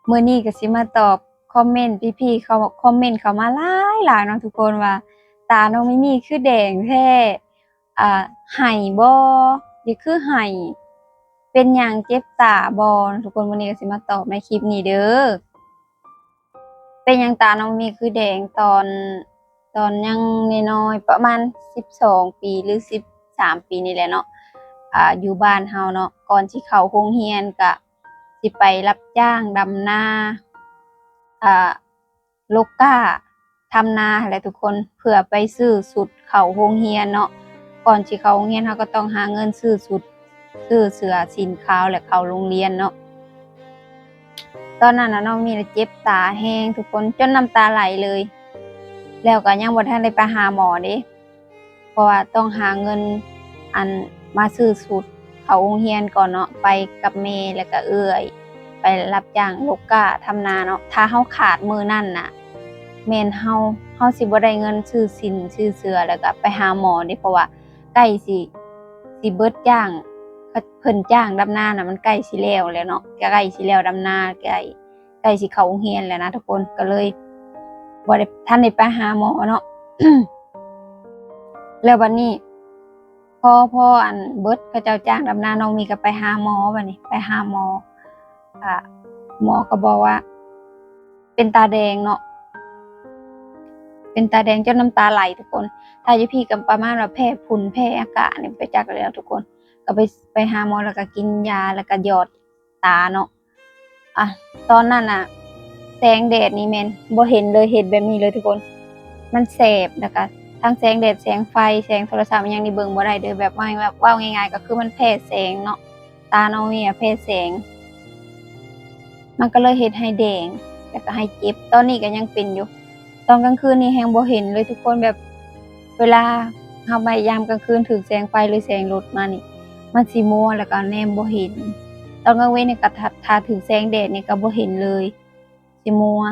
ມື້ນີ້ກໍຊິມາຕອບຄອມເມັນ ພີ່ໆ ເຂົາຄອມເມັນເຂົ້າມາຫຼາຍໆເນາະທຸກຄົນ ວ່າຕານ້ອງມີມີຄືແດງແທ້ ອ່າ ໄຫ້ບໍ່ ຫຼືຄືໄຫ້ ເປັນຫຍັງເຈັບຕາບໍ່ ທຸກຄົນ. ມື້ນີ້ກໍຊິມາຕອບໃນຄລິບນີ້ເດີ້. ເປັນຫຍັງຕານ້ອງມີຄືແດງ ຕອນ ຕອນຍັງນ້ອຍໆ ປະມານສິບສອງປີ ຫຼືສິບສາມປີນີ້ແຫຼະເນາະ ອ່າ ຢູ່ບ້ານເຮົາເນາະ ກ່ອນຊິເຂົ້າໂຮງຮຽນກະຊິໄປຮັບຈ້າງດຳນາ ອ່າ ລົກກ້າ ທຳນາຫັ້ນແຫຼະທຸກຄົນ ເພື່ອໄປຊື້ຊຸດເຂົ້າໂຮງຮຽນເນາະ. ກ່ອນຊິເຂົ້າໂຮງຮຽນ ເຮົາກໍຕ້ອງຫາເງິນຊື້ຊຸດ ຊື້ເສື້ອສິ້ນຂາວ ແລະ ເຂົ້າໂຮງຮຽນເນາະ. ຕອນນັ້ນນະ ນ້ອງມີນະເຈັບຕາແຮງທຸກຄົນ ຈົນນ້ຳຕາໄຫຼເລີຍ ແລ້ວກໍຍັງບໍ່ທັນໄດ້ໄປຫາໝໍເດ້ ເພາະວ່າຕ້ອງຫາເງິນ ອັນ ມາຊື້ຊຸດເຂົ້າໂຮງຮຽນກ່ອນເນາະ ໄປກັບແມ່ ແລ້ວກໍເອື້ອຍ ໄປຮັບຈ້າງລົກກ້າທຳນາເນາະ. ຖ້າເຮົາຂາດມື້ນັ້ນນະ ແມ່ນເຮົາ ເຮົາຊິບໍ່ໄດ້ເງິນຊື້ສິ້ນຊື້ເສື້ອ ແລ້ວກໍໄປຫາໝໍເດ້ ເພາະວ່າໃກ້ຊິ ຊິເບິດຈ້າງ ເພິ່ນຈ້າງດຳນານະ ມັນໃກ້ຊິແລ້ວແລ້ວເນາະ ໃກ້ຊິແລ້ວດຳນາ ໃກ້ ໃກ້ຊິເຂົ້າໂຮງຮຽນແລ້ວນະທຸກຄົນ ກໍເລີຍບໍ່ໄດ້ ທັນໄດ້ໄປຫາໝໍເນາະ. ແລ້ວບັດນີ້ ພໍ ພໍອັນເບິດ ເຂົາເຈົ້າຈ້າງດຳນາ ນ້ອງມີກໍໄປຫາໝໍ ບັດນີ້ໄປຫາໝໍ ກະໝໍກໍບອກວ່າ ເປັນຕາແດງເນາະ ເປັນຕາແດງຈົນນ້ຳຕາໄຫຼທຸກຄົນ. ຖ້າຢູ່ພີ້ກໍປະມານວ່າແພ້ຝຸ່ນ ແພ້ອາກາດນີ້ ບໍ່ຈັກແລ້ວທຸກຄົນ. ກໍໄປ ໄປຫາໝໍ ແລ້ວກໍກິນຢາ ແລ້ວກໍຢອດຕາເນາະ. ອ່າ ຕອນນັ້ນນະ ແສງແດດນີ້ແມ່ນບໍ່ເຫັນເລີຍ ເຮັດແບບນີ້ເລີຍທຸກຄົນ ມັນແສບ. ແລ້ວກໍທັງແສງແດດ ແສງໄຟ ແສງໂທລະສັບ ອີ່ຫຍັງນີ້ເບິ່ງບໍ່ໄດ້ເດີ້ ແບບວ່າ ເວົ້າງ່າຍໆ ກໍຄືມັນແພ້ແສງເນາະ. ຕານ້ອງມີອະແພ້ແສງ ມັນກໍເລີຍເຮັດໃຫ້ແດງ ແລ້ວກໍໃຫ້ເຈັບ ຕອນນີ້ກໍຍັງເປັນຢູ່. ຕອນກາງຄືນນີ້ແຮງບໍ່ເຫັນເລີຍທຸກຄົນ ແບບເວລາເຮົາໄປຍາມກາງຄືນຖືກແສງໄຟ ຫຼືແສງລົດມານີ້ ມັນຊິມົວ ແລ້ວກໍແນມບໍ່ເຫັນ. ຕອນກາງເວັນນີ້ກໍ ຖ້າ ຖ້າຖືກແສງແດດນີ້ກໍບໍ່ເຫັນເລີຍ ຊິມົວ.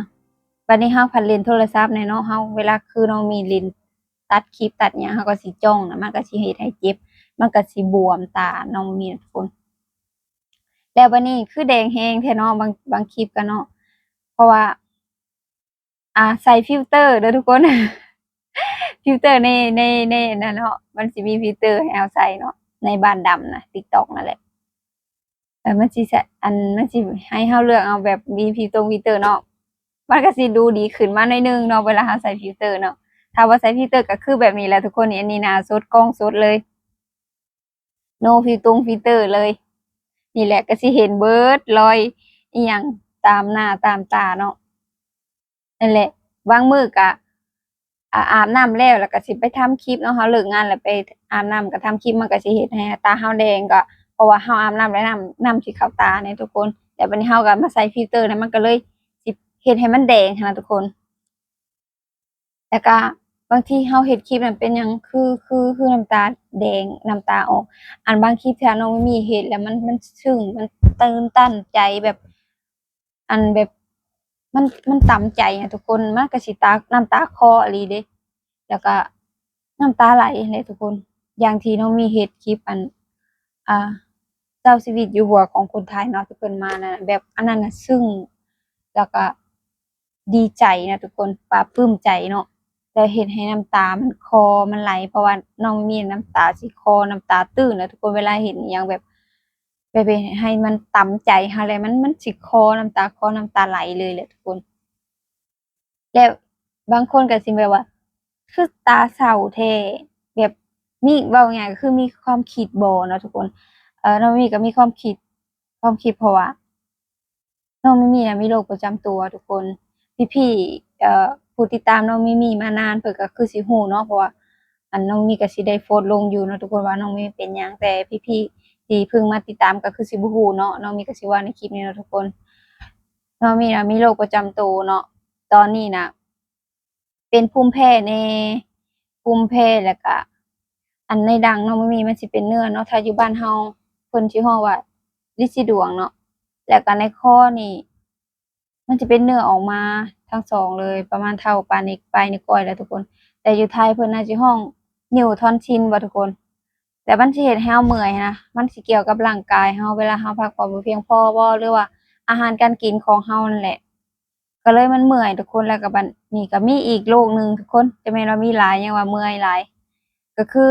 ບັດນີ້ເຮົາພັດຫຼິ້ນໂທລະສັບແດ່ເນາະ ເຮົາ ເວລາຄືນ້ອງມີຫຼິ້ນ ຕັດຄລິບຕັດຫຍັງ ເຮົາກໍຊິຈ້ອງນະ ມັນກໍຊິເຮັດໃຫ້ເຈັບ ມັນກໍຊິບວມຕານ້ອງມີນະທຸກຄົນ. ແລ້ວບັດນີ້ຄືແດງແຮງແທ້ເນາະ ບາງ ບາງຄລິບກໍເນາະ ເພາະວ່າ ອ່າ ໃສ່ຟິວເຕີເດີ້ທຸກຄົນ ຟິວເຕີໃນ ໃນ ໃນນັ້ນເນາະ ມັນຊິມີຟິວເຕີໃຫ້ເຮົາໃສ່ເນາະ ໃນບານດຳນະ TikTok ນັ້ນແຫຼະ. ເອີ ມັນຊິ ອັນ ມັນຊິໃຫ້ເຮົາເລືອກເອົາແບບມີຟິວຕົງຟິວເຕີເນາະ ມັນກໍຊິດູດີຂຶ້ນມາໜ້ອຍໜຶ່ງເນາະ ເວລາເຮົາໃສ່ຟິວເຕີເນາະ. ຖ້າບໍ່ໃສ່ຟິວເຕີກໍຄືແບບນີ້ແຫຼະທຸກຄົນ ນີ້ ອັນນີ້ໜ້າສົດ ກ້ອງສົດເລີຍ ໂນຟິວຕົງຟິວເຕີເລີຍ. ນີ້ແຫຼະ ກໍຊິເຫັນເບິດລອຍອີ່ຫຍັງຕາມໜ້າຕາມຕາເນາະ. ນັ້ນແຫຼະ ບາງມື້ກະ ອາ ອາບນ້ຳແລ້ວ ແລ້ວກະຊິໄປທຳຄລິບເນາະ ເຮົາເລີກງານແລ້ວໄປອາບນ້ຳກະທຳຄລິບ ມັນກະຊິເຮັດໃຫ້ຕາເຮົາແດງ ກະເພາະວ່າເຮົາອາບນ້ຳແລ້ວ ນ້ຳ ນ້ຳຊິເຂົ້າຕາແນ່ທຸກຄົນ. ແລ້ວບັດນີ້ເຮົາກະມາໃສ່ຟິວເຕີແລ້ວ ມັນກະເລີຍຊິເຮັດໃຫ້ມັນແດງຫັ້ນນະທຸກຄົນ. ແລ້ວກະບາງທີເຮົາເຮັດຄລິບນັ້ນເປັນຫຍັງ ຄື ຄື ຄືນ້ຳຕາແດງ ນ້ຳຕາອອກ. ອັນບາງຄລິບທີ່ນ້ອງມີມີເຮັດແລ້ວ ມັນ ມັນຊຶ້ງ ມັນຕື່ນຕັນໃຈ ແບບ ອັນແບບ ມັນ ມັນຕຳໃຈນະທຸກຄົນ ມັນກະຊິຕາ ນ້ຳຕາຄໍອີ່ຫຼີເດ້ ແລ້ວກະນ້ຳຕາໄຫຼຫັ້ນແຫຼະທຸກຄົນ. ຢ່າງທີ່ນ້ອງມີເຮັດຄລິບ ອັນ ອ່າ ເຈົ້າຊີວິດຢູ່ຫົວຂອງຄົນໄທເນາະ ທີ່ເພິ່ນມານັ້ນ ແບບອັນນັ້ນນະຊຶ້ງ ແລ້ວກະດີໃຈນະທຸກຄົນ ປາບປຶ້ມໃຈເນາະ ແລ້ວເຮັດໃຫ້ນ້ຳຕາມັນຄໍມັນໄຫຼ ເພາະວ່ານ້ອງມີນ້ຳຕາຊິຄໍ ນ້ຳຕາຕື້ນນະທຸກຄົນ ເວລາເຫັນອີ່ຫຍັງແບບ ແບບເຮັດໃຫ້ມັນຕຳໃຈເຮົາແຫຼະ ມັນ ມັນຊິຄໍ ນ້ຳຕາຄໍ ນ້ຳຕາໄຫຼເລີຍແຫຼະທຸກຄົນ. ແລ້ວບາງຄົນກໍຊິແບບວ່າ ຄືຕາເສົ້າແທ້ ແບບມີ ເວົ້າງ່າຍໆ ກໍຄືມີຄວາມຄິດບໍ່ເນາະທຸກຄົນ. ເອີ ນ້ອງມີກໍມີຄວາມຄິດ ຄວາມຄິດ ເພາະວ່າ ນ້ອງມີມີນະມີໂລກປະຈຳຕົວທຸກຄົນ ພີ່ໆ ເອີ ຜູ້ຕິດຕາມນ້ອງມີມີມານານ ເພິ່ນກໍຄືຊິຮູ້ເນາະ ເພາະວ່າ ອັນ ນ້ອງມີກໍຊິໄດ້ໂພສລົງຢູ່ເນາະທຸກຄົນ ວ່ານ້ອງມີເປັນຫຍັງ ແຕ່ພີ່ໆທີ່ເພິ່ງມາຕິດຕາມກໍຄືຊິບໍ່ຮູ້ເນາະ. ນ້ອງມີກໍຊິເວົ້າໃນຄລິບນີ້ເນາະທຸກຄົນ ນ້ອງມີນະມີໂລກປະຈຳໂຕເນາະ ຕອນນີ້ນະ ເປັນພູມແພ້ແດ່ ພູມແພ້ ແລ້ວກະ ອັນໃນດັງເນາະ ມັນມີ ມັນຊິເປັນເນື້ອເນາະ ຖ້າຢູ່ບ້ານເຮົາເພິ່ນຊິຮ້ອງວ່າລິດສີດວງເນາະ ແລ້ວກະໃນຄໍນີ້ ມັນຊິເປັນເນື້ອອອກມາທັງສອງເລີຍ ປະມານເທົ່າປາຍນິ້ວ ປາຍນິ້ວກ້ອຍແຫຼະທຸກຄົນ. ແຕ່ຢູ່ໄທເພິ່ນອາດຊິຮ້ອງນິ້ວທອນຊິນບໍ່ທຸກຄົນ. ແຕ່ມັນຊິເຮັດໃຫ້ເຮົາເມື່ອຍນະ ມັນຊິກ່ຽວກັບຮ່າງກາຍເຮົາ ເວລາເຮົາພັກຜ່ອນບໍ່ພຽງພໍບໍ່ ຫຼືວ່າ ອາຫານການກິນຂອງເຮົານັ້ນແຫຼະ ກໍເລີຍມັນເມື່ອຍທຸກຄົນ. ແລ້ວກໍບັດນີ້ກໍມີອີກໂລກໜຶ່ງທຸກຄົນ ຈະແມ່ນວ່າມີຫຼາຍ ຍັງວ່າເມື່ອຍຫຼາຍ ກໍຄື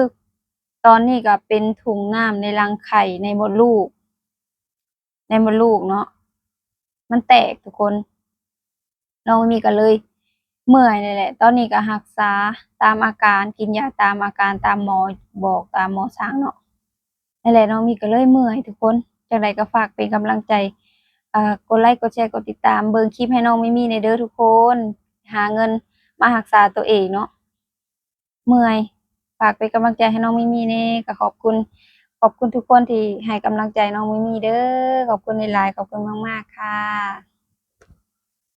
ຕອນນີ້ກໍເປັນຖົງນ້ຳໃນລັງໄຂ່ໃນມົດລູກ ໃນມົດລູກເນາະ ມັນແຕກທຸກຄົນ. ນ້ອງມີມີກໍເລີຍເມື່ອຍນີ້ແຫຼະ. ຕອນນີ້ກໍຮັກສາຕາມອາການ ກິນຢາຕາມອາການ ຕາມໝໍບອກ ຕາມໝໍສັ່ງເນາະ. ນັ້ນແຫຼະ ນ້ອງມີກໍເລີຍເມື່ອຍທຸກຄົນ. ຈັ່ງໃດກໍຝາກເປັນກຳລັງໃຈ ເອີ ກົດໄລ ກົດແຊ ກົດຕິດຕາມ ເບິ່ງຄລິບໃຫ້ນ້ອງມີມີແດ່ເດີທຸກຄົນ. ຫາເງິນມາຮັກສາຕົວເອງເນາະ ເມື່ອຍ. ຝາກເປັນກຳລັງໃຈໃຫ້ນ້ອງມີມີແດ່. ກໍຂອບຄຸນ ຂອບຄຸນທຸກຄົນທີ່ໃຫ້ກຳລັງໃຈນ້ອງມີມີເດີ. ຂອບຄຸນຫຼາຍໆ ຂອບຄຸນມາກໆ ຄ່ະ.